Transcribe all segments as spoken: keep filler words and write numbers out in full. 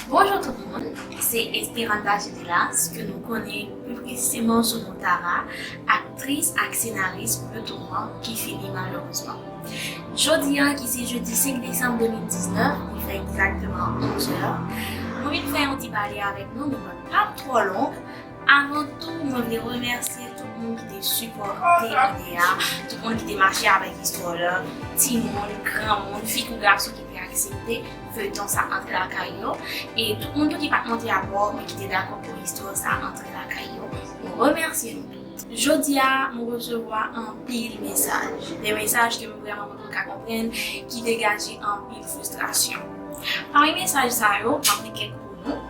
Bonjou tout moun, se Esperanda Genelas, ke nou konnen pli presizeman sou non Tara, aktris ak senaris pou YouTube lan ki fini malerezman. Jodi a, ki se jedi senk desanm de mil diznèf, li fè egzakteman onz è, mwen vin fè yon ti pale avèk nou, men mwen p ap twò long. Avan tou, mwen vle remèsye tout moun ki te sipòte ide a, tout moun ki te mache avèk istwa la, timoun, granmoun, fi kou gason ki te aksepte feyton sa antre lakay yo, e tout moun tou ki pa t monte abò, men ki te dakò pou istwa sa antre lakay yo. Mwen remèsye nou tout. Jodi a, mwen resevwa anpil mesaj. De mesaj ke m vrèman pa t ka konprann, ki degaje anpil fristrasyon. Pami mesaj sa yo, m ap li kèk pou nou.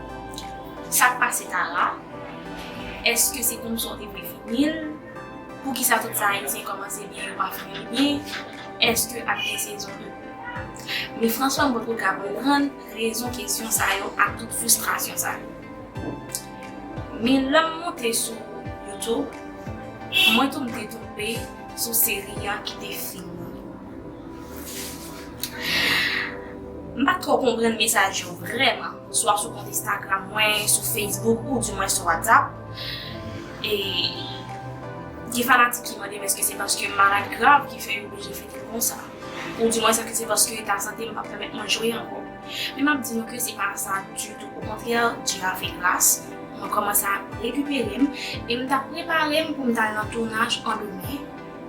Sa k pase Tara? Èske se konsa w te vle fini l? Poukisa tout sa Ayisyen kòmanse byen, yo pa fini l byen? Èske ap gen sezon de? Men franchman, mwen poko ka konprann rezon kesyon sa yo ak tout fristrasyon sa yo. Men lè m monte sou YouTube, mwen tou m te tonbe sou seri a ki te fini. M pa t twò konprann mesaj yo vrèman, swa sou kont Instagram mwen, sou Facebook, ou di mwens sou WhatsApp. E gen fanatik ki mande m èske se paske m malad grav ki fè yo oblije fete l konsa, ou di mwens èske se paske eta sante m pa pèmèt mwen jwe ankò. Men m ap di nou ke se pa sa ditou. Okontrè, Dye a fè gras, mwen kòmanse ap rekipere m, e m t ap prepare m pou m t al nan tounaj an demen.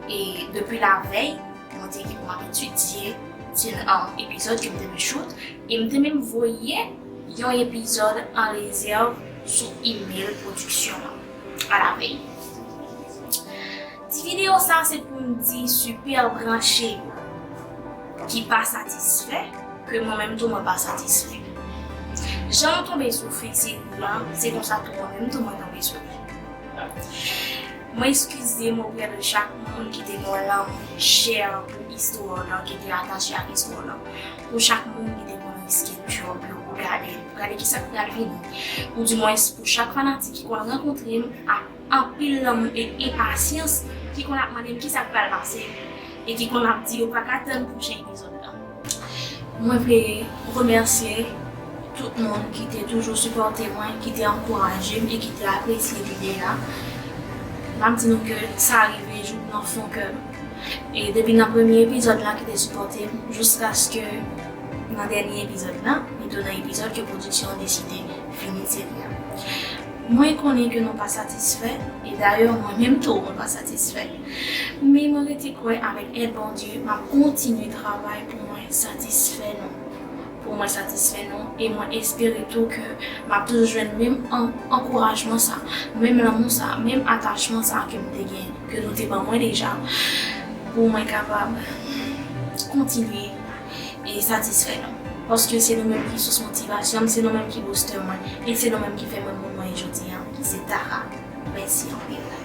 E depi lavèy, mwen te gen pou m ap etidye ti, um, epizòd ke m te vle shoot, e m te menm voye yon epizòd an rezèv sou email pwodiksyon an alavèy. Ti videyo sa se pou m di sipè branche yo ki pa satisfè ke mwen menm tou mwen pa satisfè. Jan nou tonbe sou fen seri a, se konsa tou mwen menm tou mwen tonbe sou li. Mwen eskize m oprè de chak moun ki te gen yon lanmou chè pou istwa w lan, ki te atache ak istwa w lan. Pou chak moun ki te konn riske djòb yo pou gade, pou gade kisa k pral vini. Ou dimwens pou chak fanatik ki konn rankontre m ak anpil lanmou e enpasyans, ki konn ap mande m kisa k pral pase e ki konn ap di yo pa ka tann pwochen epizòd la. Mwen vle remèsye tout moun ki te toujou sipòte mwen, ki te ankouraje m e ki te apresye lide a. M ap di nou ke sa rive jouk nan fon kè m. E depi nan premye epizòd la ki te sipòte m, jiskaske nan dènye epizòd la, pito nan epizòd ke pwodiksyon an deside fini seri a. Mwen konnen ke nou pa satisfè, e dayè mwen menm tou mwen pa satisfè. Men mwen rete kwè avèk èd Bondye, m ap kontinye travay pou mwen satisfè nou. Pou mwen satisfè nou, e mwen espere tou ke m ap toujou jwenn menm an-, ankourajman sa, menm lanmou sa, menm atachman sa ke m te gen, ke nou te ban mwen deja, pou mwen kapab kontinye e satisfè nou. Paske se nou menm ki sous motivasyon m, se nou menm ki booster mwen, e se nou menm ki fè mwen moun mwen ye jodi a, ki se Tara. Mèsi anpil.